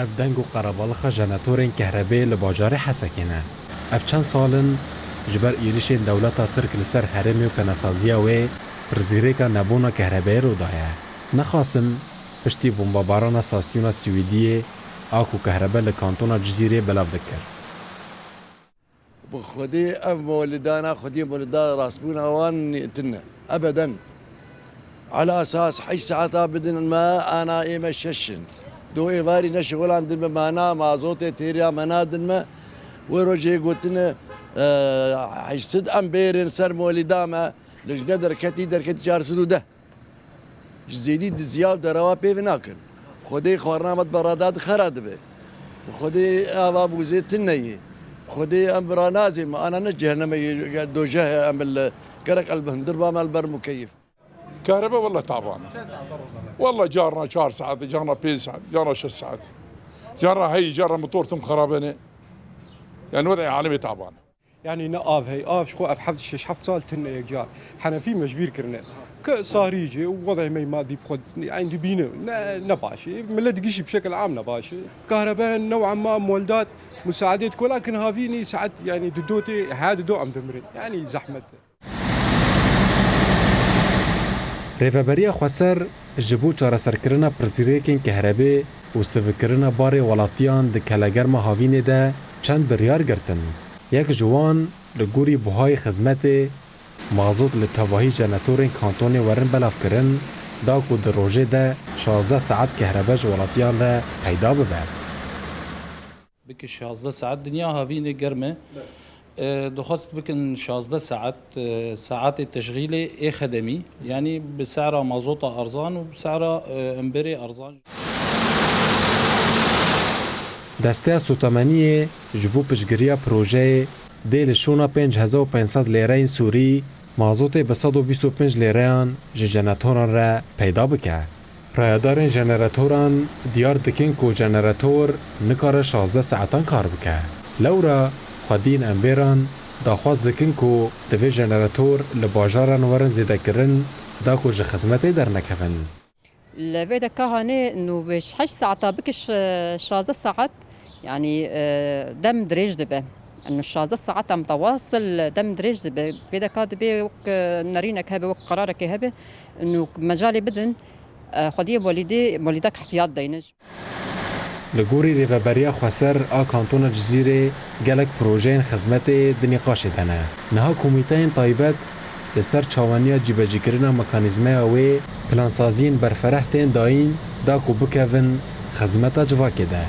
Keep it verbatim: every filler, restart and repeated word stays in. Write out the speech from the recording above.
Ev deng û qerebalixa jenetorên kehrebê li bajarê Hesekê ne. Ev çend sal in ji ber êrişên dewleta Tirk li ser herêmê û penesaziya wê pirzgirêka nebûna kehrebeyê rû daye. Nexasim piştî bombebarana stasyona Swêdiyê a ku kehrebe li kantona Cizîrê belav dikir. Bi Xwedê ev molidana, Xwedê molida rastbûna wan tune. Ebeden. Ala esas heşt saeta bidin me, ana ê me şeş in. Do êvarî ne şixulandin me, mana mazotê têriya me nadin me. Wê rojê gotine, e, heşt sed em bêrin ser molida me, lijne derketî, derketî çar sed û deh. Ji zêdî diziya û derewa pê ve nakin. Xwedê xwarina me di berada di xera dibe. Xwedê ava bûzê tune ye. Xwedê em bira nazên me. Ana ne cehenneme ye, dojeh e, em li gerek el bi hundir ba me li ber mukeyif. Kehrebe wele taban. Wele carna çar saet, carna pênc saet, carna şeş saet. Carna heyî, carna motor tim xerabene. Yani wede alemê taban. Yani ne av hey, av ji xwe ev heft, şeş heft sal tune yek car. Henefî mecbîr kirine. Ke sahrî jî û wedê me madî bi xwe, yani dibîne, ne, ne baş e. Millet gişî bi şekil am ne baş e. Kahrebe new'a ma moldat, musaadê dike, lakin havînî saet, yani di dotê, he di do em dimirin. Yani zehmet e. Rêveberiya Xweser ji bo çareserkirina pirsgirêkên kehrebê û sivikirina barê welatiyan di kelegerma havînê de çend biryar girtin. Yek ji wan li gorî buhayê xizmetê mazot li tevahî jenetorên kantonê werin belavkirin, da ku di rojê de şazdeh saet kehrebe ji welatiyan re peyda bibe. Bike şazdeh saet dinya havînê germ e. E, dixwest bikin şazdeh saet, e, saetê teşxîlê ê xedemî, yanî bi sera mazota erzan û bi sera, e, emberê erzan. Desteya Sotemeniyê ji bo piştgiriya projeyê dê li şûna pênc hezar û pênc sed lêreyên sûrî mazotê bi sed û bîst û pênc lêreyan ji jeneratoran re peyda bike. Rayedarên jeneratoran diyar dikin ku jenerator nikare şazdeh saetan kar bike. Lewra xwediyên envêran daxwaz dikin ku divê jenerator li bajaran werin zêdekirin, da ku ji xizmetê dernekevin. Li vê de ka hanê nû bi heşt saeta bike şazdeh saet, yanî, e, dem dirêj dibe. Nû şazdeh saeta mutewasıl dem dirêj dibe. Vê de ka dibê wek, e, nerînek hebe, wek qerareke hebe. Nû mecalê bidin, e, xwediyê molîdê, molîdak ihtiyat deyne. Li gorî Rêveberiya Xweser a Kantona Cizîrê gelek projeyên xizmetê di nîqaşê de ne. Niha komîteyên taybet li ser çawaniya cîbecîkirina mekanîzmeya wê plansaziyên berfereh tên dayîn da ku bikevin xizmeta civakê de.